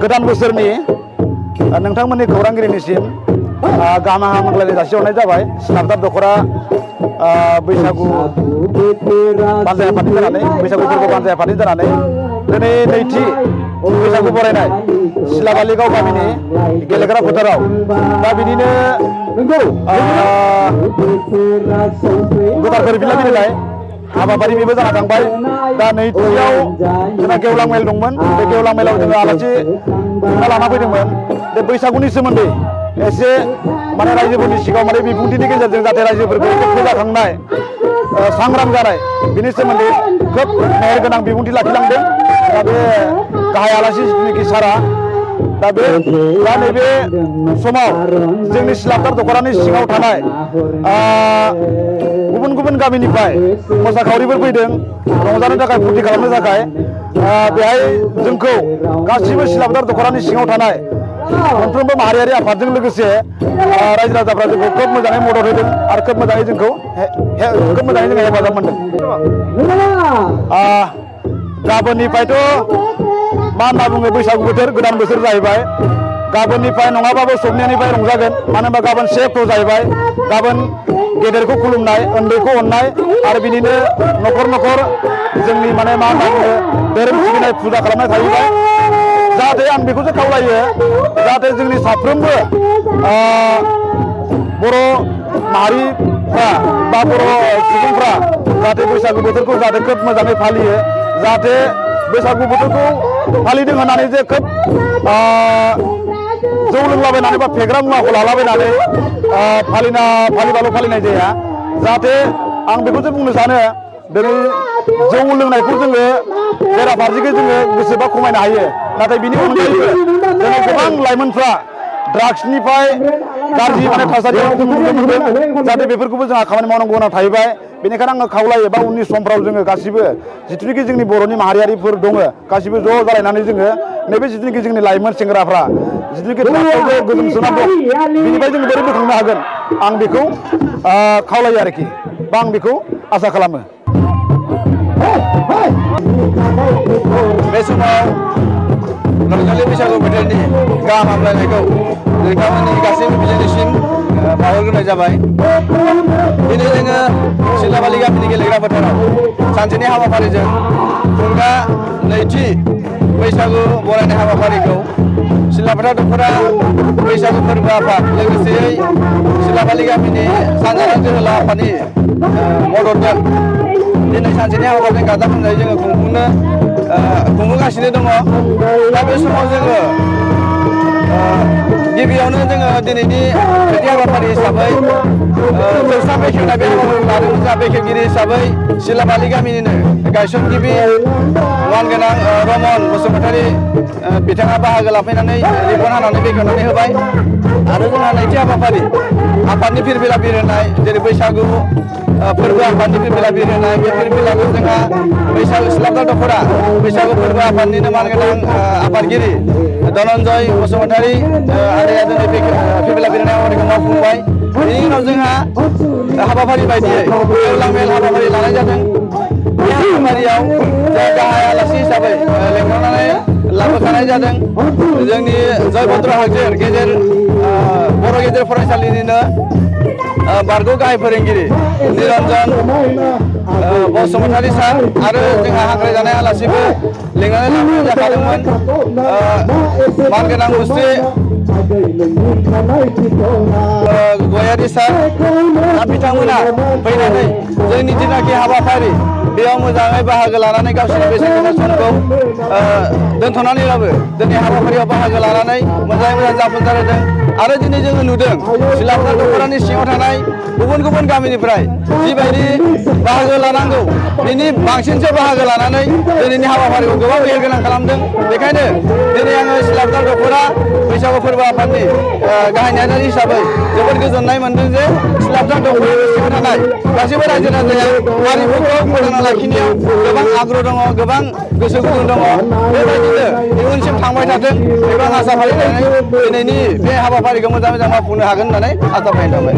गोदान बोसोरनि नोंथांमोननि खौरांगिरिनिसिम गाहाम हामलायनाय जासिहरनाय जाबाय। सिलापथार दख'रा बैसागु बानजाय आफादनि जानानै बैसागु फोरबो बानजाय आफादनि जानानै दिनै नैथि बैसागु बरायनाय सिलाबालिगाव गामिनि गेलेग्रा फोथाराव दा बिदिनो गोथार गोरोबलाय बिलाइ हाबाफारि बेबो जाना थांबाय। दा नैथियाव जोंना गेवलां मेल दंमोन। बे गेवलां मेलाव जोङो आलासि लाना फैदोंमोन। बे बैसागुनि सोमोन्दै एसे माने रायजोफोरनि सिगाङाव माने बिबुंथिनि गेजेरजों जाहाथे रायजोफोरखौ फोजाखांनाय सांग्रां जानाय बिनि सोमोन्दै खोब मेहेरगोनां बिबुंथि लाखिलांदों। दा बे गाहाय आलासि जिथुनिखि सारा दा नैबे समाव जोंनि सिलापथार दख'रानि सिङाव थानाय गुबुन गुबुन गामिनिफ्राय मोसाखावरिफोर फैदों रंजानो थाखाय फुरथि खालामनो थाखाय। बेहाय जोंखौ गासिबो सिलापथार दख'रानि सिङाव थानाय मोनफ्रोमबो माहारियारि आफादजों लोगोसे रायजो राजाफ्रा जोंखौ खोब मोजाङै मदद होदों आरो खोब मोजाङै जों हेफाजाब मोनदों। गाबोननिफ्रायथ' मा होनना बुङो बैसागु बोथोर गोदान बोसोर जाहैबाय। गाबोननिफ्राय नङाबाबो सबनियानिफ्राय रंजागोन। मानो होनबा गाबोन से अक्ट' जाहैबाय। गाबोन गेदेरखौ खुलुमनाय उन्दैखौ अननाय आरो बिदिनो न'खर न'खर जोंनि माने मा होनना बुङो धोरोम सिबिनाय फुजा खालामनाय थाहैबाय। जाहाथे आं बेखौसो खावलायो जाहाथे जोंनि साफ्रोमबो बर' माहारिफ्रा बा बर' सुबुंफ्रा जाहाथे बैसागु बोथोरखौ जाहाथे खोब मोजाङै फालियो। जाहाथे बैसागु बोथोरखौ फालिदों होननानै जे खोब जौ लोंलाबायनानै बा फेग्रा मुवाखौ लालाबायनानै फालिबाल' फालिनाय जाया। जाहाथे आं बेखौसो बुंनो सानो दिनै जौ लोंनायखौ जोङो बेराफारसेखै जोङो गोसोबा खमायनो हायो। नाथाय बिनि अनगायैबो जोंनि गोबां लाइमोनफ्रा ड्राग्सनिफ्राय गाज्रि माने थासारियाव जों नुनो मोनदों। जाहाथे बेफोरखौबो जोंहा खामानि मावनांगौ होना थाहैबाय। बेनिखायनो आङो खावलायो बा उननि समफ्राव जोङो गासिबो जिथुनिखि जोंनि बर'नि माहारियारिफोर दङ गासिबो ज' जालायनानै जोङो नैबे जिथुनिखि जोंनि लाइमोन सेंग्राफ्रा जिथुनिखि ड्राग्सआव गोदोसोना दं बिनिफ्राय जोङो बोरै बोखांनो हागोन आं बेखौ खावलायो आरोखि बा आं बेखौ आसा खालामो। बे समाव रंजालि बैसागु बोथोरनि गाहाम हामलायनायखौ नोंथांमोननि गासैबो बिजोंनिसिम बावहरग्रोनाय जाबाय। दिनै जोङो सिलाबालि गामिनि गेलेग्रा फोथाराव सानसेनि हाबाफारिजों खुंगा नैथि बैसागु बरायनाय हाबाफारिखौ सिलापथार दख'रा बैसागु फोरबो आफाद लोगोसेयै सिलाबालि गामिनि सानजारा जोहोलाव आफादनि मददजों दिनै सानसेनि हाबाफारिजों गाजा गोमजायै जोङो खुंबोगासिनो दङ। दा बे समाव जोङो गिबियावनो जोङो दिनैनि सेथि हाबाफारि हिसाबै जौस्रां बेखेवनाय बे हाबाफारिखौ लादों। जोंहा बेखेवगिरि हिसाबै सिलाबालि गामिनिनो गायसनगिरि मानगोनां रमन बसुमतारी बिथाङा बाहागो लाफैनानै रिबन हानानै बेखेवनानै होबाय। आरो जोंहा नैथि हाबाफारि आफादनि फिरफिला बिरहोनाय जेरै बैसागु फोरबो आफादनि फिरफिला बिरहोनाय बे फिरफिलाखौ जोंहा सिलापथार दख'रा बैसागु फोरबो आफादनिनो मानगोनां आफादगिरि धनन्जय बसुमतारी आदाया दिनै फिरफिला बिरहोनाय हाबाफारिखौ मावफुंबाय। बेनि उनाव जोंहा हाबाफारि बायदियै गेवलां मेल हाबाफारि लानाय जादों। बे हाबाफारियाव गाहाय आलासि हिसाबै लेंहरनानै लाबोखानाय जादों जोंनि जयभद्र हागजेर बर' गेजेर फरायसालिनिनो बारग' गाहाय फोरोंगिरि निरन्जन बसुमतारी सार आरो जोंहा हांख्रायजानाय आलासिबो लिंनानै लाबोनाय जाखादोंमोन मानगोनां मुस्रि गयारि सार। दा बिथांमोना फैनानै जोंनि जिनाखि हाबाफारि बेयाव मोजाङै बाहागो लानानै गावसोरनि बेसेन गोसा समखौ दोनथ'नानैब्लाबो दिनै हाबाफारियाव बाहागो लानानै मोजाङै मोजां जाफुंसार होदों। आरो दिनै जोङो नुदों सिलापथार दख'रानि सिङाव थानाय गुबुन गुबुन गामिनिफ्राय जिबायदि बाहागो लानांगौ बिनि बांसिनसो बाहागो लानानै दिनैनि हाबाफारिखौ गोबां मेहेरगोनां खालामदों। बेखायनो दिनै आङो सिलापथार दख'रा बैसागु फोरबो आफादनि गाहाय नेहाथारि हिसाबै जोबोद गोजोननाय मोनदों जे सिलापथार दख'रानि सिङाव थानाय गासैबो रायजो राजाया हारिमुखौ फोथांना लाखिनायाव गोबां आग्रह दङ, गोबां गोसो गुदुं दङ। बेबायदिनो इयुनसिम थांबाय थाथों बेखौ आं आसा फालिनानै दिनैनि बे हाबाफारिखौ मोजाङै मोजां मावफुंनो हागोन होननानै आसा फालिनाय थाबाय।